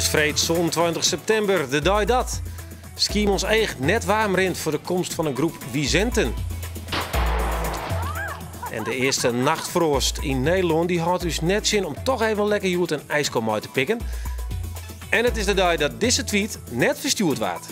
freed 27 septimber, de dei dat Skiermûntseach net waarm rint foar de komst fan in groep wisenten. En de earste nachtfroast yn Nederlân dy hâldt ús net tsjin om toch even lekker hjoed in ijsko mei te pikken. En it is de dei dat dizze tweet net ferstjoerd waard.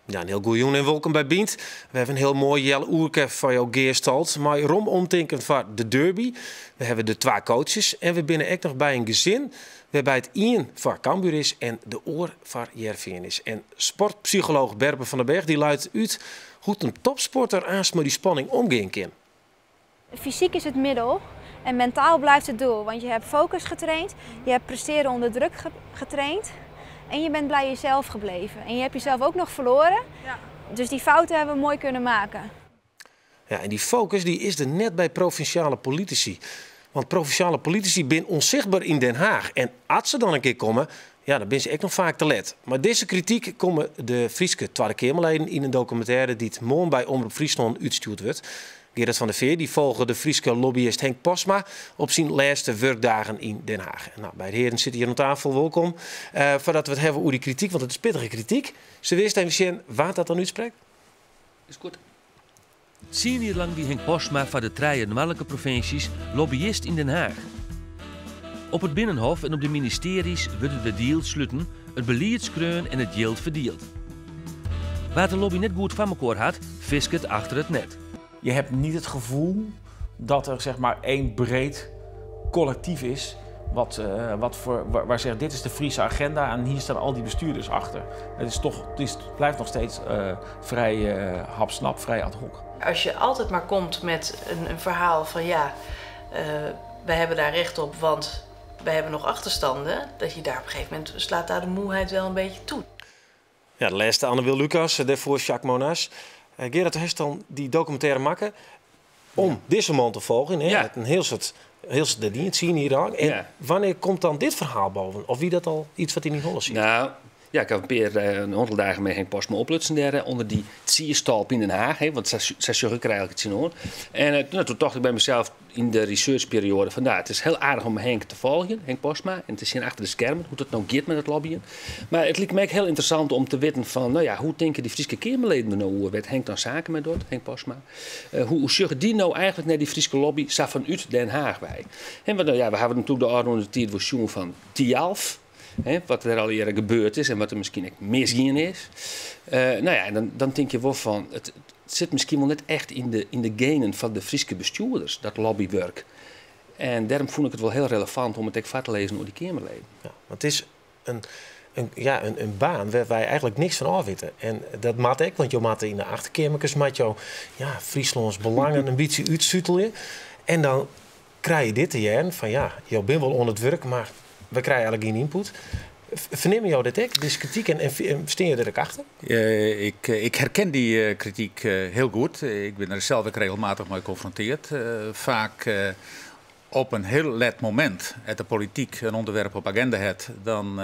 Ja, in hiel goede jûn en wolkom by Bynt. We hawwe in hiel moai healoerke foar jo gearstald mei rom omtinken foar de derby. We hawwe de twa coaches en we binne ek noch by in gesin wêrby't ien foar Cambuur is en de oar foar Hearrenfean is. En sportpsycholooch Berber van den Berg dy leit út hoe't in topsporter aanst mei dy spanning omgean kin. Fysiek is het middel en mentaal blijft het doel. Want je hebt focus getraind, je hebt presteren onder druk getraind en je bent bij jezelf gebleven. En je hebt jezelf ook nog verloren. Dus die fouten hebben we mooi kunnen maken. Ja, en dy focus dy is der net by provinsjale politisy. Want provinsjale politisy binne ûnsichtber yn Den Haag. En as se dan in kear komme, ja, dan binne se ek noch faak te let. Mei dizze krityk komme de Fryske Twadde Keamerleden yn in dokumintêre dy't moarn by Omrop Fryslân útstjoerd wurdt. Gerard van der Veer dy folge de Fryske lobbyist Henk Postma op syn lêste wurkdagen yn Den Haag. Nou, beide hearen sitte hjir oan tafel, wolkom. Foardat we it hawwe oer dy krityk, want it is pittige krityk, sille we earst even sjen wa't dat dan útsprekt? Is goed. 10 jier lang wie Henk Postma foar de trije noardlike provinsjes lobbyist yn Den Haag. Op it Binnenhof en op de ministearjes wurde de deals sluten, it belied skreaun en it jild ferdield. Wa't de lobby net goed foar mekoar hat, fisket achter it net. Je hebt niet het gevoel dat er zeg maar één breed collectief is wat, wat voor, waar, waar zegt dit is de Friese agenda en hier staan al die bestuurders achter. Het is toch, het is, het blijft nog steeds vrij hapsnap, vrij ad hoc. Als je altijd maar komt met een verhaal van ja, wij hebben daar recht op, want wij hebben nog achterstanden, dat je daar op een gegeven moment slaat daar de moeheid wel een beetje toe. Ja, de lêste Anne-Wil Lucas, dêrfoar Jacques Monasch. Gerard, hast dan dy dokumintêre makke om dizze man te folgjen. Hè? Ja. In hiel soad dien, 10 jier lang. En wannear komt dan dit ferhaal boven? Of wie dat al iets wat yn dyn holle siet? Nou, ja, ik ha in oantal dagen mei Henk Postma oplutsen dêr ûnder dy tsiisstolp yn Den Haag, hè, want sa sjoch ik der eigenlik tsjinoan. En no, doe tocht ik by mysels yn de researchperioade fan, nou, it is hiel aardich om Henk te folgjen, Henk Postma, en te sjen achter de skermen hoe't dat no giet mei dat lobbyen. Mar it like my ek hiel ynteressant om te witten fan, no ja, hoe tinke dy Fryske Keamerleden der no oer, wêr't Henk dan saken mei docht, Henk Postma. Hoe sjogge dy no eigenlik nei dy Fryske lobby sa fanút Den Haag wei? Hè, want no ja, we hawwe natuerlik de ôfrûne tiid wol sjoen fan Thialf, hè, wat der allegearre gebeurd is en wat der miskien ek misgien is. No ja, en dan tink je wol fan, it sit miskien wol net echt yn de genen fan de Fryske bestjoerders, dat lobbywurk. En dêrom fûn ik it wol hiel relevant om it ek foar te lêzen oer dy Keamerleden. Ja, want it is in baan wêr't wy eigenlik niks fan ôf witte. En dat moat ek, want jo moatte yn de achterkeamerkes moat jo, ja, Fryslâns belangen in bytsje útsutelje. En dan krije je dit te hearren fan ja, jo binne wol oan it wurk, mar we krije eigenlik gjin ynput. Fernimme jo dit ek, dizze krityk, en stean jo der ek achter? Ik herken dy krityk hiel goed. Ik bin der sels ek regelmatich mei konfronteard. Faak op in hiel let momint, as de polityk in ûnderwerp op agenda hat, dan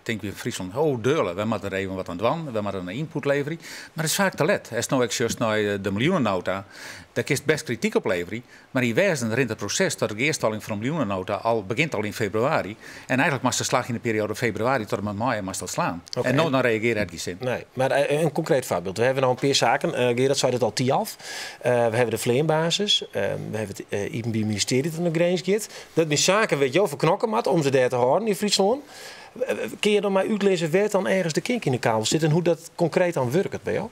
tinke wy yn Fryslân, oh deule, wy moatte der even wat oan dwaan, wy moatte in ynput leverje. Mar it is faak te let. Ast no ek sjochst nei de miljoenenota, dêr kinst bêst krityk op leverje, mar yn wêzen rint it proses tot de gearstalling fan de miljoenenota al, begjint al yn febrewaris. En eigenlik moatst de slach yn de perioade febrewaris tot en mei maaie moatst al slaan. En no dan reagearje hat gjin sin. Nee, mar in konkreet foarbyld. We hawwe no in pear saken. Gerard sei it al, Thialf. We hawwe de fleanbasis. We hawwe it Iepenbier Ministearje dat oan de grins giet. Dat binne saken wêr't jo foar knokke moatte om se dêr te hâlden yn Fryslân. Kinne jo dan my útlizze wêr't dan ergens de kink yn de kabel sit en hoe't dat konkreet dan wurket by jo?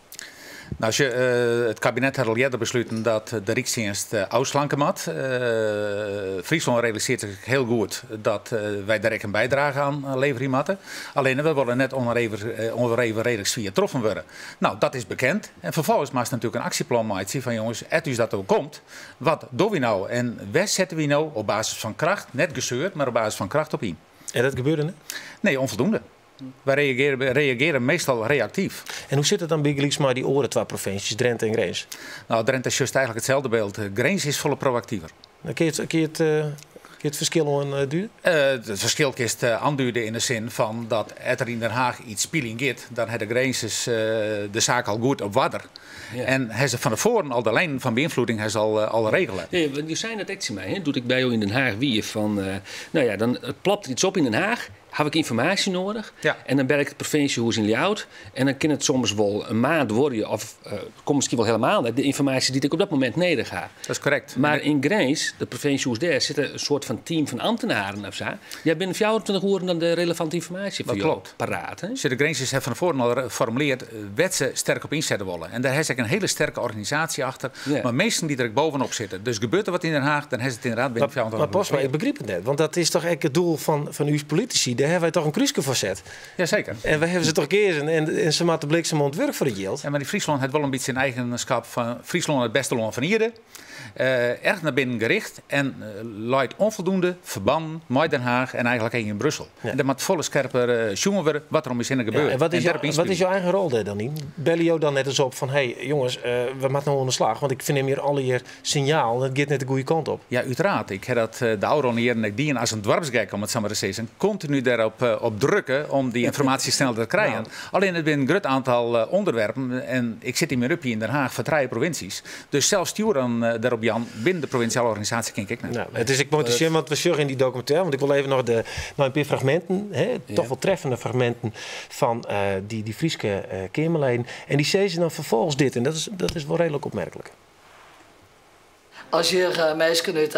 Nou, it kabinet hat al earder besluten dat de Rykstsjinst ôfslanke moat. Fryslân realisearret sich hiel goed dat wy dêr ek in bydrage oan leverje moatte. Allinne wy wolle net ûnrevenredich swier troffen wurde. Nou, dat is bekend. En ferfolgens moatst natuerlik in aksjeplan meitsje fan jonges, at ús dat oerkomt, wat dogge wy no en wêr sette wy no op basis fan kracht, net geseurd, mar op basis fan kracht op yn. En dat gebeurde net? Nee, onvoldoende. Wy reagearje meastal reaktyf. En hoe sit it dan bygelyks mei dy oare twa provinsjes, Drinte en Grins? Nou, Drinte is just eigenlik itselde byld. Grins is folle proaktiver. Dan kin je it, kin je it. Kinst it ferskil oandude? It ferskil kinst oandude yn de sin fan dat as der yn Den Haag iets spyljen giet, dan ha de Grinzers de saak al goed op oarder. En ha se fan tefoaren al de lijnen fan beynfloeding ha se al regele. Ja, want jo seinen dat ek tsjin my, hè, doe't ik by jo yn Den Haag wie, fan no ja, dan it plopt der iets op yn Den Haag, haw ik ynformaasje noadich en dan bel ik it provinsjehûs yn Ljouwert en dan kin it soms wol in maand duorje of komt miskien wol helemaal net de ynformaasje dy't ik op dat momint nedich ha. Dat is korrekt. Mar yn Grins, it provinsjehûs dêr, sit in soart fan team fan ambtenaren of sa. Dy ha binnen 24 oeren dan de relevante ynformaasje foar jo paraat. Hè? De Grinzers ha fan tefoaren al formulearre wêr't se sterk op ynsette wolle. En dêr ha se ek in hiele sterke organisaasje achter, mei minsken dy't der ek bovenop sitte. Dus gebeurt der wat yn Den Haag, dan ha se it ynderdaad binnen 24 Mar Postma, ik begryp it net, want dat is toch ek it doel fan ús politisy? Dêr hawwe wy toch in krúske foar set? Jazeker. En wy hawwe se toch keazen en se moatte bliksem oan it wurk foar it jild. Ja, mar dy Fryslân hat wol in bytsje in eigenskap fan Fryslân it bêste lân fan ierde. Erg naar binnen gericht en leit onvoldoende ferbannen mei Den Haag en eigentlik ek yn Brussel. En dêr moat folle skerper sjoen wurde wat der om ús hinne gebeurt. Ja, en wat is jo eigen rol dêr dan yn? Belje jo dan net ris op fan hey jonges, we moatte no oan de slach, want ik fernim hjir allegear sinjalen, it giet net de goede kant op. Ja, uiteraard. Ik ha dat de ôfrûne jierren ek dien as in doarpsgek, om it sa mar te sizzen. Kontinu dêrop op drukke om dy ynformaasje sneller te krijen. Allinne it binne in grut oantal ûnderwerpen en ik sit yn myn rupje yn Den Haag foar trije provinsjes. Dus sels stjoer dan dêrop jaan binnen de provinsjale organisaasje kin ik ek net. Nou, it is ek moai te sjen, want we sjogge yn dy dokumintêre, want ik wol even noch de, nei in pear fragminten, hè, toch wol treffende fragminten fan dy Fryske Keamerleden. En dy sizze dan ferfolgens dit, en dat is wol reedlik opmerklik. As hjir minsken út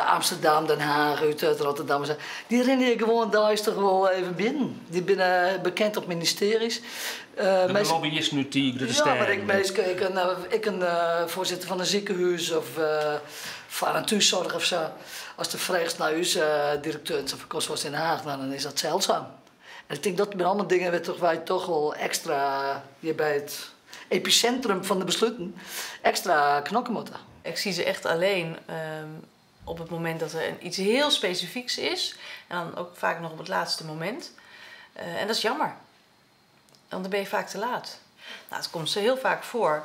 Amsterdam, Den Haag, út Rotterdam, dy rinne hjir gewoan deistich wol even binnen. Dy binne bekend op ministearjes. De lobbyisten út dy grutte stêden. Ja, mar ek minsken, ek in foarsitter fan in sikehûs of foar in thússoarch of sa. Ast fregest nei ús direkteur en sa fan komst wolris yn Den Haag, dan is dat seldsum. En ik tink dat binne allemaal dingen wêrtroch wy toch wol ekstra hjir by it episintrum fan de besluten ekstra knokke moatte. Ik zie ze echt alleen op het moment dat er iets heel specifieks is. En dan ook vaak nog op het laatste moment. En dat is jammer. Want dan ben je vaak te laat. Nou, het komt zo heel vaak voor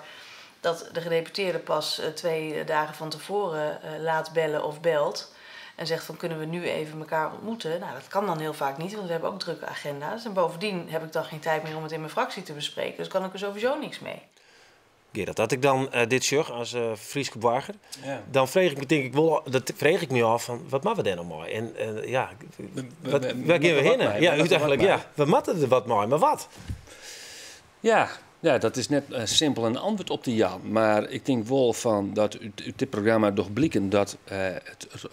dat de gedeputeerde pas 2 dagen van tevoren laat bellen of belt. En zegt van kunnen we nu even elkaar ontmoeten? Nou, dat kan dan heel vaak niet, want we hebben ook drukke agenda's. En bovendien heb ik dan geen tijd meer om het in mijn fractie te bespreken. Dus kan ik er sowieso niks mee. Gerard, dat ik dan dit sjoch as Fryske boarger, dan freegje ik my tink ik wol, dat freegje ik my ôf fan wat moatte we dêr no mei? En ja, wat, wêr gean we hinne? Ja, úteinlik, ja, we moatte der wat mei, mar wat? Ja, ja, dat is net simpel in antwurd op te jaan. Mar ik tink wol fan dat út dit programma docht bliken dat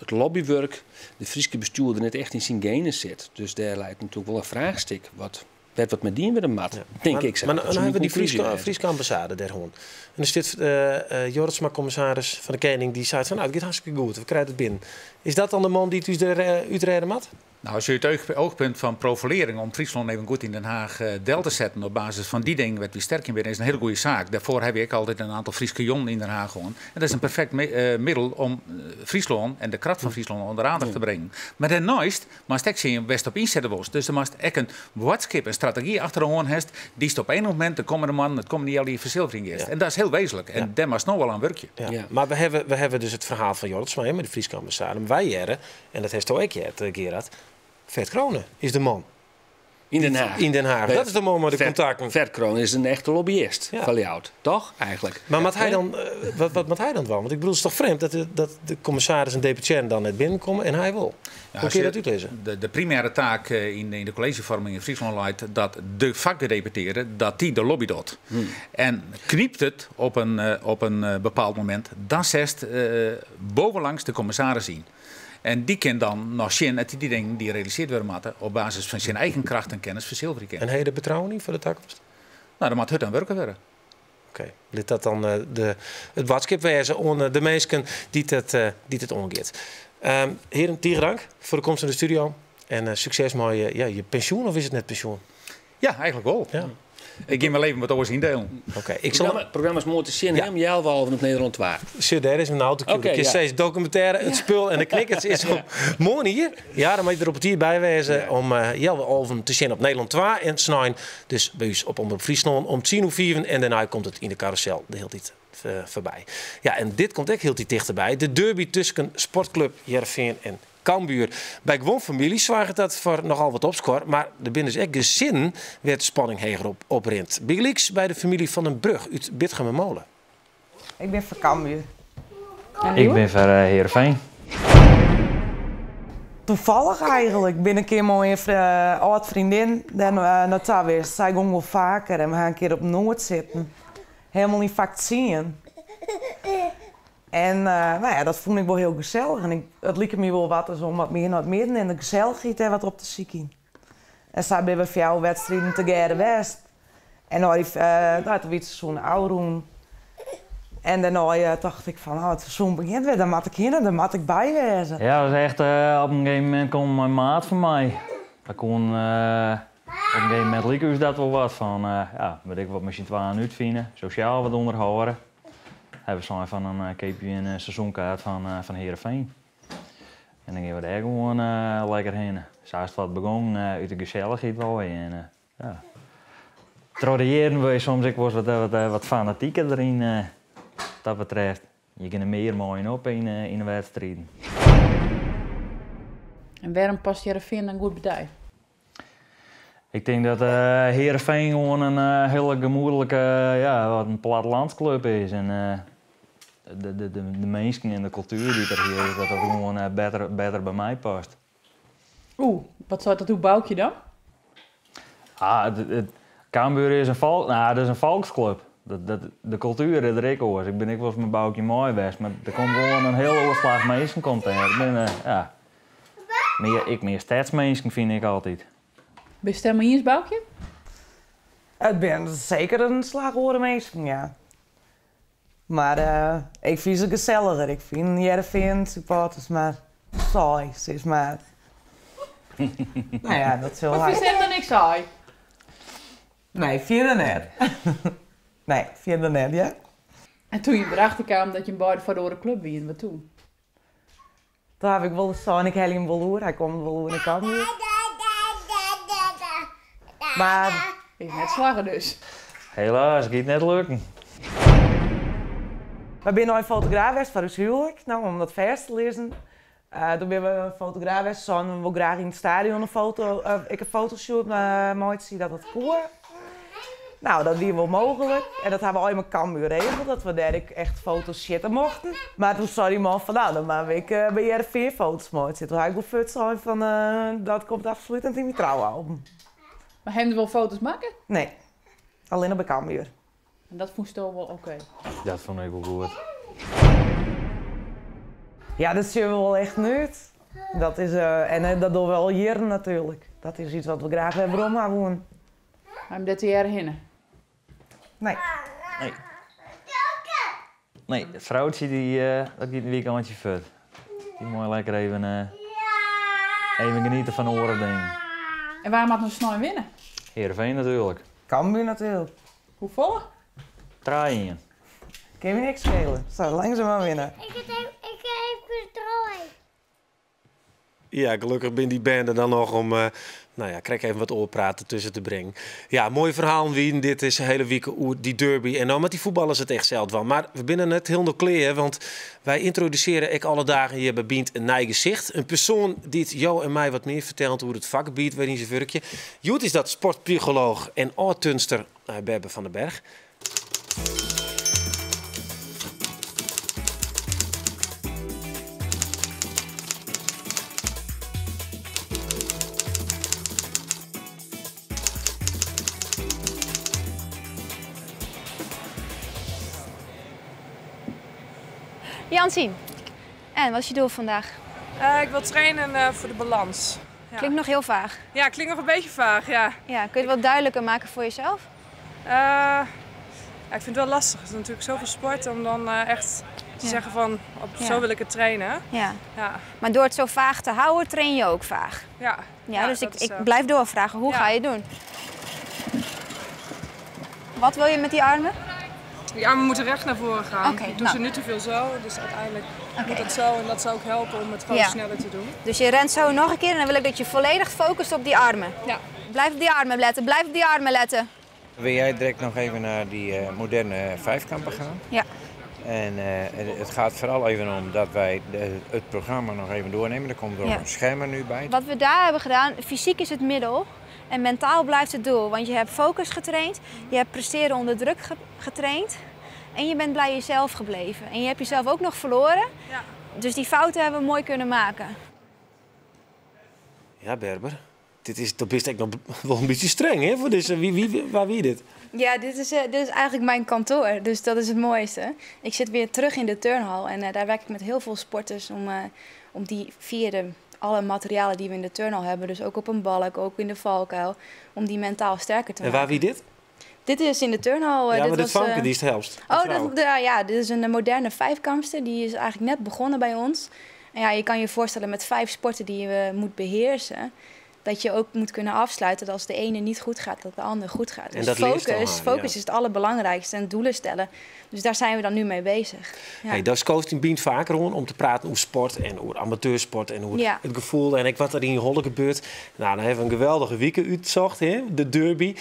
it lobbywurk de Fryske bestjoerder net echt yn syn genen sit. Dus dêr leit natuerlik wol in fraachstik wat wêr't wat mei dien wurde moat, tink ik sa. Mar Dat no soe hawwe we myn dy konklúzje wêze. Fryske ambassade dêr hân. En der stiet Jorritsma, kommissaris fan de Kening, dy seit fan, nou, it giet hartstikke goed, we krije it binnen. Is dat dan de man dy't ús der útrêde moat? Nou, as je út it oogpunt fan profilering om Fryslân even goed yn Den Haag del te setten op basis fan dy dingen wêr't wy sterk yn binne, is in hiele goede saak. Dêrfoar hawwe wy ek altyd in oantal Fryske jûnen yn Den Haag hân. En dat is in perfekt middel om Fryslân en de kracht fan Fryslân ûnder aandacht te bringen. Mar dêrneist moatst ek sjen wêr'tst op ynsette wolst. Dus der moatst ek in boadskip, in strategy achter de hân hast, dy'tst op ien momint de kommende moannen, it kommende healjier fersilverjen giest. En dat is hiel wezenlik. En dêr moatst no al oan wurkje. Mar we hawwe dus it ferhaal fan Jorritsma, hè, mei de Fryske ambassade. Mar wy hearre, en dat hasto ek heard, Gerard, Ferd Crone is de man. Yn Den Haag. Yn Den Haag. Dat is de man mei de kontakten. Ferd Crone is in echte lobbyist fan Ljouwert, toch? Eigentlik. Mar moat hy dan, wat moat hy dan dwaan? Want ik bedoel, it is toch frjemd dat de kommissaris en deputearren dan net binnenkomme en hy wol. Hoe kin je dat útlizze? De primêre taak yn de kolleezjefoarming yn Fryslân leit dat de fakgedeputearde dat dy de lobby docht. En knypt it op in bepaald momint, dan setst bovenlangs de kommissaris yn. En dy kin dan noch sjen dat dy dingen dy't realisearre wurde moatte op basis fan syn eigen kracht en kennis fersilverje kin. En ha je der betrouwen yn foar de takomst? Nou, der moat hurd oan wurke wurde. Oké, lit dat dan it boadskip wêze oan de minsken dy't it oangiet. Hearen, tige dank foar de komst yn de studio. En sukses mei je pensjoen, of is it net pensjoen? Ja, eigentlik wol. Ik gean myn leven wat oars yndelen. Oké, ik sil Programma is moai te sjen, hè, om healwei alven op Nederlân 2. Sjoch, dêr is in auto. Ik sis dokumintêre, it spul en de knikkerts is op moarn hier. Ja, dan moat je der op 'e tiid by wêze om 10:30 te sjen op Nederlân 2. En snein dus by ús op Omrop Fryslân om tsien oer fiven. En dêrnei komt it yn de carrousel de hiele tiid foarby. Ja, en dit komt ek hieltyd tichterby. De derby tusken sportklup Hearrenfean en Cambuur. By guon famyljes soarget dat foar nochal wat opskuor, mar der binne dus ek gesinnen wêr't de spanning heger op oprint. Bygelyks by de famylje Van den Brug út Bitgumermole. Ik bin foar Cambuur. Ik bin foar Heerenveen. Toevallig eigenlijk. Bin in kear mei in âld freondin dêr nei ta west. Sy gong wol faker en we ha in kear op Noard sitten. Helemaal yn fak tsien. En nou ja, dat fûn ik wol hiel gesellich. En ik, it like my wol wat om wat mear nei it midden en de gesellichheid dêr wat op te sykjen. En sa binne we fjouwer wedstriden tegearre west. En nei dy, no, toen wie it seizoen ôfrûn. En dêrnei tocht ik fan, oh, it seizoen begjint wer, dêr moat ik hinne, dêr moat ik by wêze. Ja, dat is echt op in gegeven momint kom mei in maat fan my. We koenen op in gegeven momint like ús dat wol wat fan, ja, moat ik wat mei syn twaen útfine, sosjaal wat ûnderhâlde. Hawwe we sein fan dan keapje we in seizoenkaart fan Heerenveen. En dan gean we dêr gewoan lekker hinne. Sa is it wat begongen út de gesellichheid wei en ja. Troch de jierren wurde je soms ek wolris wat fanatiker deryn wat dat betreft. Je kinne mear mei op yn de wedstriden. En wêrom past Hearrenfean dan goed by dy? Ik tink dat Hearrenfean gewoan in hiele gemoedlike, ja, wat in plattelandsklub is. En de minsken en de kultuer dy't der hjir is, dat dat gewoan better by my past. Oeh, wat seit dat oer Boukje dan? Ah, it Cambuur is in folk, nou, dat is in folksklub. De kultuer is der ek oars. Ik bin ek wolris mei Boukje mei west, mar der komt gewoan in hiel oar slach minsken komt dêr. Ik bin, ja, mear, ek mear stedsminsken fyn ik altyd. Bist it dêr mei iens, Boukje? It binne seker in slach oare minsken, ja. Mar ik fyn se geselliger. Ik fyn Hearrenfean supporters mar saai, sis mar. No ja, dat sil Mar hy. fynst him dan ek saai? Nee, fierder net. Nee, fierder net, ja. En toen je erachter kamen dat jim beide foar de oare klup wienen, wat toen? Toen haw ik wol sein, ik helje him wol oer. Hy komt wol oer nei Cambuur. Mar. Is net slagge dus. Helaas, giet net lukken. Wy binne nei in fotograaf west foar ús huwlik, no, om dat fêst te lizzen. Doe binne we nei in fotograaf west, seinen we wol graach yn it stadion in foto, ek in fotoshoot meitsje, dat dat koe. Nou, dat wie wol mooglik en dat ha we allegear mei Cambuur regeld, dat we dêr ek echt foto's sjitte mochten. Mar toen sei dy man fan nou, dan moatte we ek by Hearrenfean foto's meitsje. Toen ha ik wol fuort sein fan dat komt absolút net yn myn troualbum. Mar ha jim der wol foto's makke? Nee, allinnich by Cambuur. En dat fûnsto wol oké? Dat fûn ik wol goed. Ja, dat sjogge we wol echt út. Dat is, en dat dogge we al jierren natuerlik. Dat is iets wat we graach wer werom ha woenen. Ha jim dêr tegearre hinne? Nee. Nee. Nee, it froutsje dy, dat giet in weekeintsje fuort. Dy mei lekker even, even geniete fan oare dingen. En wa moat no snein winne? Heerenveen natuerlik. Cambuur natuerlik. Hoefolle? Trije-ien. Kin my niks skele. Sa lang se mar winne. Ik even draaien. Ja, gelokkich binne dy bern der dan noch om nou ja, krekt even wat oarpraat tusken te bringen. Ja, moaie ferhalen wienen dit dizze hiele wike oer dy derby. En no moatte dy fuotballers it echt sels dwaan. Mar we binne net hielendal klear, want wy yntrodusearje ek alle dagen hjir by Bynt in nij gesicht. In persoan dy't jo en my wat mear fertelt oer it fakgebiet wêryn se wurkje. Hjoed is dat sportpsycholooch en âld-turnster Berber van den Berg. Jansien, en wat is je doel vandaag? Ik wil trainen voor de balans. Ja. Klinkt nog heel vaag. Ja, klinkt nog een beetje vaag, ja. Ja, kun je het wat duidelijker maken voor jezelf? Ja, ik vind het wel lastig. Het is natuurlijk zoveel sport om dan echt te zeggen van, op, zo wil ik het trainen. Maar door het zo vaag te houden, train je ook vaag. Ja. Dus ik blijf doorvragen. Hoe ga je het doen? Wat wil je met die armen? Die armen moeten recht naar voren gaan. Ik doe ze nu te veel zo, dus uiteindelijk moet dat zo. En dat zou ook helpen om het gewoon sneller te doen. Dus je rent zo nog een keer en dan wil ik dat je volledig focust op die armen. Ja. Blijf op die armen letten, blijf op die armen letten. Wil jij direct nog even naar die moderne vijfkampen gaan? Ja. En het gaat vooral even om dat wij het programma nog even doornemen. Er komt er ook een schermer nu bij. Wat we daar hebben gedaan, fysiek is het middel en mentaal blijft het doel. Want je hebt focus getraind, je hebt presteren onder druk getraind en je bent blij jezelf gebleven. En je hebt jezelf ook nog verloren. Dus die fouten hebben we mooi kunnen maken. Ja, Berber. Dit is, dat is echt nog wel een beetje streng, hè? Voor deze, waar wie dit? Ja, dit is eigenlijk mijn kantoor, dus dat is het mooiste. Ik zit weer terug in de turnhal en daar werk ik met heel veel sporters om die via alle materialen die we in de turnhal hebben, dus ook op een balk, ook in de valkuil, om die mentaal sterker te En waar maken. wie dit? Dit is in de turnhal. Ja, Dit maar dit was, vanken, die is het helpst. Oh, Mevrouw. ja, dit is een moderne vijfkampster. Die is eigenlijk net begonnen bij ons. En ja, je kan je voorstellen met 5 sporten die je moet beheersen, dat je ook moet kunnen afsluiten dat als de ene niet goed gaat, dat de ander goed gaat. En Dus dat leert al haar, focus ja. is het allerbelangrijkste en doelen stellen. Dus daar zijn we dan nu mee bezig. Ja. Hey, daar is Koos in Bien vaker om te praten over sport en over amateursport en over het gevoel en ik, wat er in je holle gebeurt. Nou, dan hebben we een geweldige week uitgezocht, hè? De derby.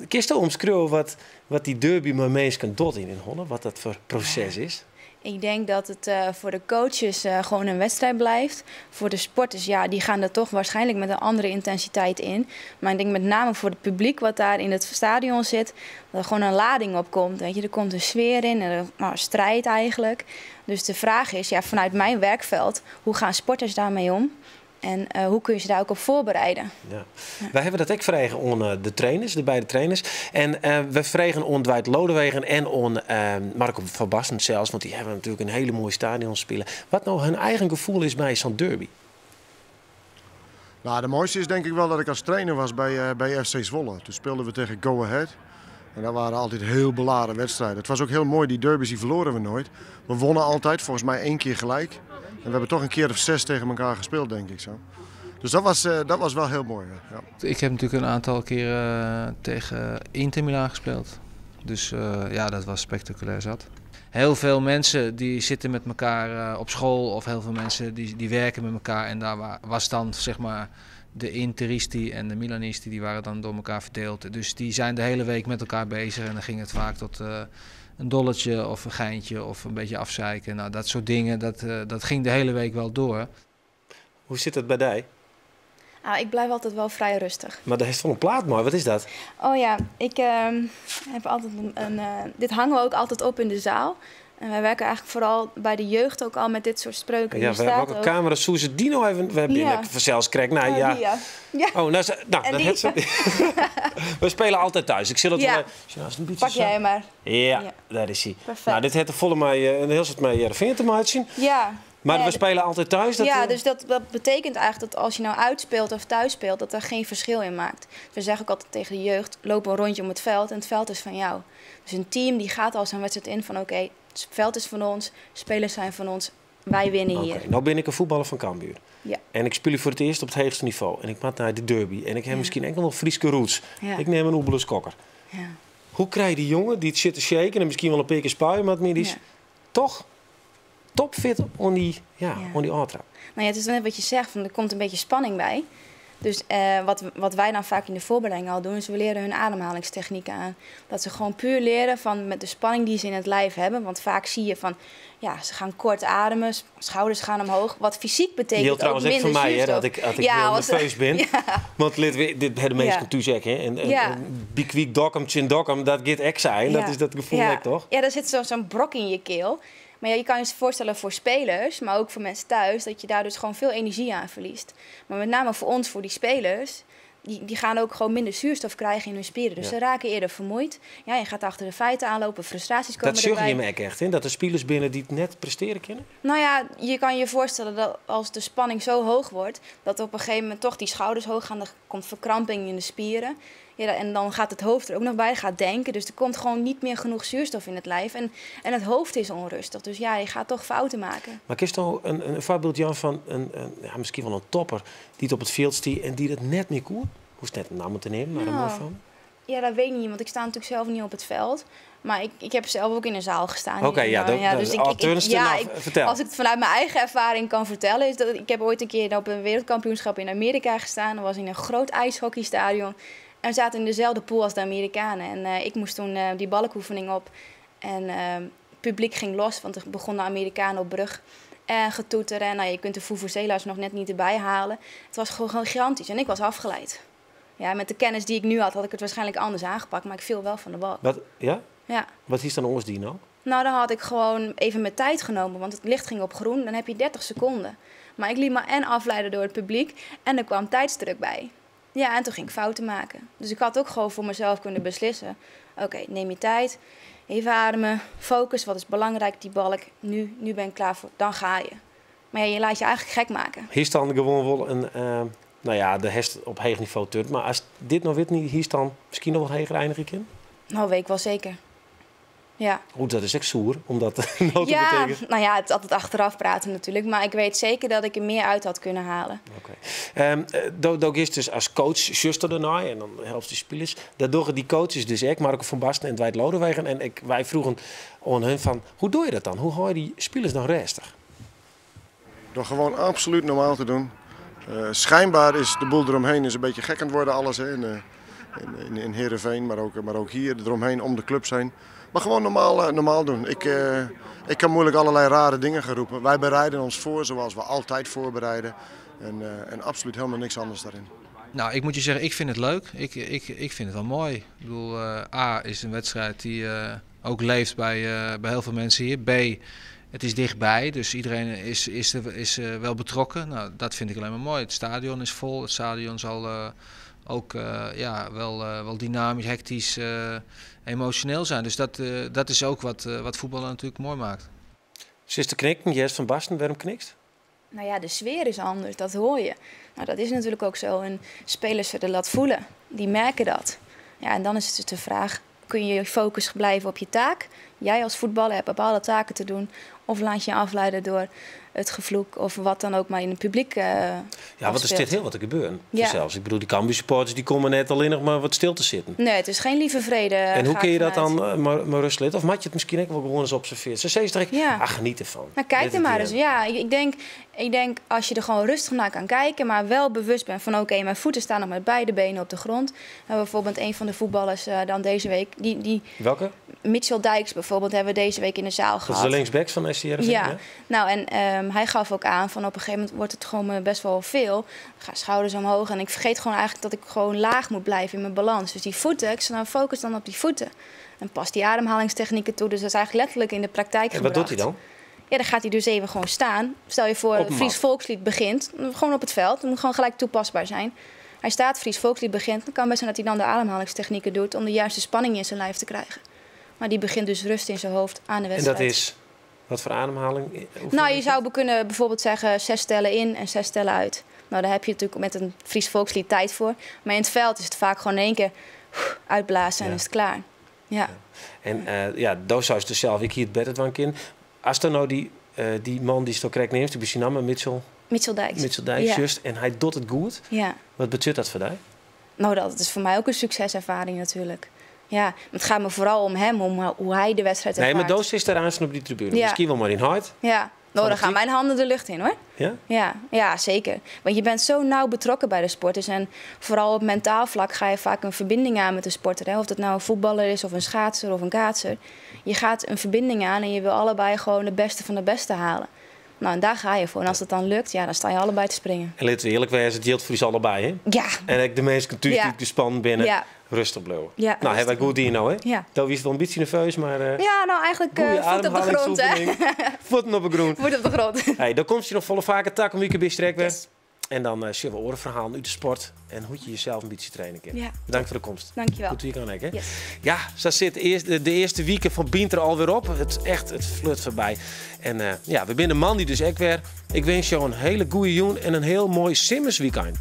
Kun je omschrijven wat die derby maar meest kan doen in Holle? Wat dat voor proces is? Ik denk dat het voor de coaches gewoon een wedstrijd blijft. Voor de sporters, ja, die gaan er toch waarschijnlijk met een andere intensiteit in. Maar ik denk met name voor het publiek wat daar in het stadion zit, dat er gewoon een lading op komt. Weet je? Er komt een sfeer in, en een, nou, strijd eigenlijk. Dus de vraag is, ja, vanuit mijn werkveld, hoe gaan sporters daarmee om? En hoe kun je ze daar ook op voorbereiden? Ja. Wij hebben dat ook vregen aan de trainers, de beide trainers. En we vregen aan Dwight Lodewegen en aan Marco van Basten zelfs. Want die hebben natuurlijk een hele mooie stadion spelen. Wat nou hun eigen gevoel is bij zo'n derby? De mooiste is denk ik wel dat ik als trainer was bij FC Zwolle. Toen speelden we tegen Go Ahead. En dat waren altijd heel beladen wedstrijden. Het was ook heel mooi, die derbies die verloren we nooit. We wonnen altijd, volgens mij 1 keer gelijk. En we hebben toch een keer of 6 tegen elkaar gespeeld, denk ik zo. Dus dat was wel heel mooi. Ja. Ik heb natuurlijk een aantal keren tegen Inter Milaan gespeeld. Dus dat was spectaculair zat. Heel veel mensen die zitten met elkaar op school of heel veel mensen die werken met elkaar. En daar was dan de Interisti en de Milanisti, die waren dan door elkaar verdeeld. Dus die zijn de hele week met elkaar bezig en dan ging het vaak tot een dolletje of een geintje of een beetje afzeiken. Dat soort dingen, dat ging de hele week wel door. Hoe zit dat bij die? Ik blijf altijd wel vrij rustig. Maar dat is van een plaat mooi, wat is dat? Oh ja, ik heb altijd een dit hangen we ook altijd op in de zaal. En wij werken eigenlijk vooral bij de jeugd ook al met dit soort spreuken. Ja, Hier we staat welke ook camera Suze die nou even? We hebben binnen zelfs krijg. Nou, Oh, ja. die, ja. Ja. Oh, nou, ze, nou, En dat die. het ze. We spelen altijd thuis. Ik zal het wel even- Zullen we een beetje Pak zo- jij maar. Ja, Ja. daar is hij. Perfect. Nou, dit heeft er volle mij een heel soort mee Heerenveen te maken. Ja. Maar Ja, we spelen altijd thuis. Dat ja, dus dat betekent eigenlijk dat als je nou uitspeelt of thuis speelt, dat er geen verschil in maakt. We zeggen ook altijd tegen de jeugd, loop een rondje om het veld en het veld is van jou. Dus een team die gaat al zo'n wedstrijd in van oké, het veld is van ons, spelers zijn van ons, wij winnen hier. Oké, nou ben ik een voetballer van Cambuur. En ik speel voor het eerst op het hoogste niveau. En ik maak naar de derby. En ik heb misschien enkel nog Frieske roots. Ik neem een Oebelus Kokker. Hoe krijg je die jongen die het zit te shaken en misschien wel een paar keer spuien, maar het meer is toch topfit om die aftrap? Het is net wat je zegt, van, er komt een beetje spanning bij. Dus wat wij dan vaak in de voorbereiding al doen, is we leren hun ademhalingstechnieken aan. Dat ze gewoon puur leren van met de spanning die ze in het lijf hebben. Want vaak zie je van, ja, ze gaan kort ademen, schouders gaan omhoog. Wat fysiek betekent Heel ook trouwens echt minder voor mij, hè, zuurstof. dat ik Ja, heel als nerveus ben. Want dit hebben de meesten thuis ook, hè. En biekwiek, dokkum, chin dokkum, dat gaat ek zijn. Dat is dat gevoel, hè, toch? Ja, daar zit zo'n brok in je keel. Maar je kan je voorstellen voor spelers, maar ook voor mensen thuis, dat je daar dus gewoon veel energie aan verliest. Maar met name voor ons, voor die spelers, die gaan ook gewoon minder zuurstof krijgen in hun spieren. Dus ze raken eerder vermoeid. Ja, je gaat achter de feiten aanlopen, frustraties komen Dat zag je erbij. me echt, hè? Dat er spelers binnen die het net presteren kunnen? Je kan je voorstellen dat als de spanning zo hoog wordt, dat op een gegeven moment toch die schouders hoog gaan, er komt verkramping in de spieren. Ja, en dan gaat het hoofd er ook nog bij, gaat denken. Dus er komt gewoon niet meer genoeg zuurstof in het lijf. En het hoofd is onrustig. Dus je gaat toch fouten maken. Maar kun je toch een voorbeeld, Jan, van misschien wel een topper die het op het veld stiet en die dat net niet koert? Hoeft net een naam te nemen, maar een mooi van. Ja, dat weet ik niet, want ik sta natuurlijk zelf niet op het veld. Maar ik heb zelf ook in een zaal gestaan. Oké, ja, dat Dus is al turnster, nou, vertel. Als ik het vanuit mijn eigen ervaring kan vertellen, is dat ik heb ooit een keer op een wereldkampioenschap in Amerika gestaan. Dat was in een groot ijshockeystadion. En we zaten in dezelfde pool als de Amerikanen. En ik moest toen die balkoefening op. En publiek ging los, want er begon de Amerikanen op brug en getoeter. En nou, je kunt de vuvuzela's nog net niet erbij halen. Het was gewoon gigantisch en ik was afgeleid. Ja, met de kennis die ik nu had, had ik het waarschijnlijk anders aangepakt. Maar ik viel wel van de balk. Wat, ja? Ja. Wat is dan ons die nou? Nou, dan had ik gewoon even mijn tijd genomen, want het licht ging op groen. Dan heb je 30 seconden. Maar ik liet me en afleiden door het publiek en er kwam tijdsdruk bij. Ja, en toen ging ik fouten maken. Dus ik had ook gewoon voor mezelf kunnen beslissen. Oké, neem je tijd, even ademen, focus, wat is belangrijk, die balk. Nu ben ik klaar voor, dan ga je. Maar ja, je laat je eigenlijk gek maken. Hier staan gewoon wel een, nou ja, de hest op hoog niveau tunt. Maar als dit nog wit niet, hier staan misschien nog wat hoger eindigen in? Nou, weet ik wel zeker. Ja. Oeh, dat is echt zoer, om dat nou te Ja, betekenen. nou ja, het is altijd achteraf praten natuurlijk. Maar ik weet zeker dat ik er meer uit had kunnen halen. Oké. Dook is dus als coach zuster daarna en dan helpt die spelers. Dat doen die coaches dus ook, Marco van Basten en Dwight Lodewegen. En wij vroegen aan hun van, hoe doe je dat dan? Hoe hou je die spelers dan rustig? Door gewoon absoluut normaal te doen. Schijnbaar is de boel eromheen is een beetje gek aan het worden, alles. Hè, in Heerenveen, maar ook hier eromheen om de club zijn. Maar gewoon normaal doen. Ik kan moeilijk allerlei rare dingen gaan roepen. Wij bereiden ons voor zoals we altijd voorbereiden. En absoluut helemaal niks anders daarin. Nou, ik moet je zeggen, ik vind het leuk. Ik vind het wel mooi. Ik bedoel, A is een wedstrijd die ook leeft bij heel veel mensen hier. B, het is dichtbij, dus iedereen is wel betrokken. Nou, dat vind ik alleen maar mooi. Het stadion is vol. Het stadion zal ook wel dynamisch, hectisch, emotioneel zijn. Dus dat is ook wat voetballen natuurlijk mooi maakt. Sister knikken, Jess van Basten, waarom knikt? Nou ja, de sfeer is anders, dat hoor je. Nou, dat is natuurlijk ook zo. En spelers zullen dat voelen, die merken dat. Ja, en dan is het dus de vraag, kun je je focus blijven op je taak? Jij als voetballer hebt bepaalde taken te doen. Of laat je je afleiden door het gevloek of wat dan ook maar in het publiek Ja, want er afspeelt. zit heel wat te gebeuren. Ja. Zelfs. Ik bedoel, die Cambuur supporters die komen net alleen nog maar wat stil te zitten. Nee, het is geen lieve vrede, En hoe ga kun je ik dat vanuit. dan maar rust laten? Of moet je het misschien ook wel gewoon eens observeren? Ze zei direct, ach, geniet ervan. Nou, kijk Dit er het maar weer. eens. Ja, ik denk als je er gewoon rustig naar kan kijken, maar wel bewust bent van oké, mijn voeten staan nog met beide benen op de grond. En bijvoorbeeld een van de voetballers dan deze week. Die Welke? Mitchell Dijks bijvoorbeeld hebben we deze week in de zaal Dat is de gehad. linksback van SC Heerenveen, Ja. hè? Nou, en hij gaf ook aan van op een gegeven moment wordt het gewoon me best wel veel. Ik ga schouders omhoog en ik vergeet gewoon eigenlijk dat ik gewoon laag moet blijven in mijn balans. Dus die voeten, ik zei, nou, focus dan op die voeten. En pas die ademhalingstechnieken toe. Dus dat is eigenlijk letterlijk in de praktijk En wat doet hij gebracht. dan? Ja, dan gaat hij dus even gewoon staan. Stel je voor, Op een Fries mat. Volkslied begint. Gewoon op het veld. Dat moet gewoon gelijk toepasbaar zijn. Hij staat, Fries Volkslied begint. Dan kan best zijn dat hij dan de ademhalingstechnieken doet om de juiste spanning in zijn lijf te krijgen. Maar die begint dus rust in zijn hoofd aan de En dat wedstrijd. is wat voor ademhaling? Oefening Nou, je is zou kunnen bijvoorbeeld zeggen 6 tellen in en 6 tellen uit. Nou, daar heb je natuurlijk met een Fries Volkslied tijd voor. Maar in het veld is het vaak gewoon in één keer uitblazen en is het klaar. Ja. En ja, daar zou ze dus zelf ik hier het beter van kind. Als er nou die man die het correct neemt, die Bissiname, Mitchell. Mitchell Dijks. Mitchell Dijks, juist. En hij doet het goed. Wat betekent dat voor jou? Nou, dat is voor mij ook een succeservaring natuurlijk. Ja, maar het gaat me vooral om hem, om hoe hij de wedstrijd Nee, maar ervaart. Doos is daar aan op die tribune. Misschien wel maar in hart. Ja, nou, dan gaan mijn handen de lucht in, hoor. Ja? Ja, ja, zeker. Want je bent zo nauw betrokken bij de sporters. En vooral op mentaal vlak ga je vaak een verbinding aan met de sporter. Hè? Of dat nou een voetballer is, of een schaatser, of een kaatser. Je gaat een verbinding aan en je wil allebei gewoon de beste van de beste halen. Nou, en daar ga je voor. En als dat dan lukt, ja, dan sta je allebei te springen. En laten we eerlijk wezen, het geldt voor ons allebei, hè? Ja. En ik de mensen natuurlijk die gespannen binnen. Rustig blijven. Nou, hebben wij goed hier nou, hè? Ja. Dat was wel een beetje nerveus, maar Ja, nou eigenlijk, goeie voet op de grond, hè? ademhalingsoefening. Voeten op de grond. Voet op de grond. Hey, dan komt je nog volle vaker tak om je bestrekt werd. En dan zullen we orenverhalen uit de sport en hoe je jezelf een beetje trainen kan. Bedankt voor de komst. Dankjewel. Goed weekend, hè? Yes. Ja, zo zit de eerste weken van Binter alweer op. Het, echt, het flirt voorbij. En we zijn de man die dus ook weer. Ik wens jou een hele goede joen en een heel mooi Simmers weekend.